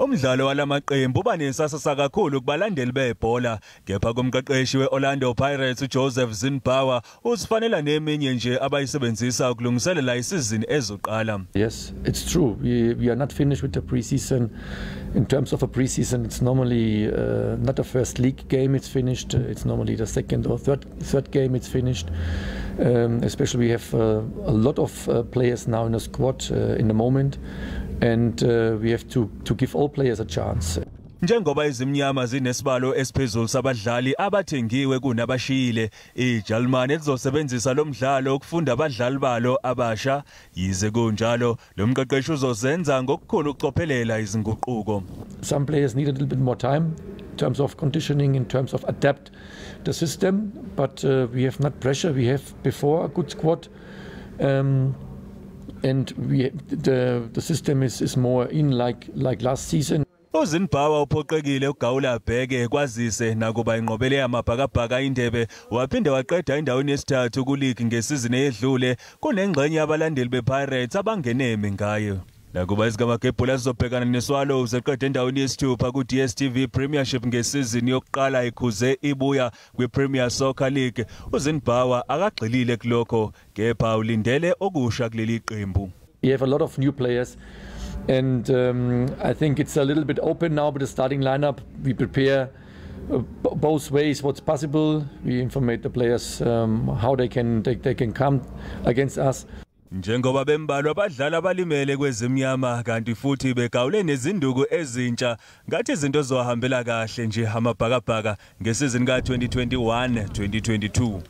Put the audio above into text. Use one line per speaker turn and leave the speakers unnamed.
Umdlalo walamaqembu uba nesasasa kakhulu kubalandeli bebhola, kepha kumqeqeshi weOrlando Pirates uJosef Zinnbauer usifanela neminye nje abayisebenzisa ukulungiselela isizini ezoqala.
Yes, it's true. We are not finished with the preseason. In terms of a preseason, it's normally not the first league game it's finished. It's normally the second or third game it's finished. Especially we have a lot of players now in the squad in the moment, and we have to give all players a chance.
Njengoba izimnyama zinesibalo esiphezulu sabadlali abathengiwe kunabashiyile, iJalimane lizosebenzisa lo mdlalo ukufunda abadlali balo abasha. Yize kunjalo, lo mqeqeshi uzozenza ngokukhulu ukucophelela izinguquko.
Some players need a little bit more time in terms of conditioning, in terms of adapt the system, but we have not pressure. We have before a good squad, and the system is more in like last season.
UZinnbauer uphoqekile ugawula abheke kwazise nakuba inqobele yamabhakabhaka indebe waphinde waqeda endaweni yesithathu kuligi ngesizini eyedlule, kunengxenye yabalandeli bePirates abangeneme ngayo. Nakuba ezikaMagebhula zizobhekana neSwallows eqede endaweni yesithupha ku-DStv Premiership ngesizini yokuqala ikhuze ibuya kwi-Premier Soccer League, uZinnbauer akagxilile kulokho kepha ulindele okusha kuleli qembu.
We have a lot of new players, and I think it's a little bit open now with the starting lineup. We prepare both ways what's possible. We informate the players how they can come against us.
Njengoba bembalwa abadlali abalimele kwezimnyama kanti futhi begawule nezinduku ezintsha, ngathi izinto zohambela kahle nje amabhakabhaka ngesizini ka-2021 2022.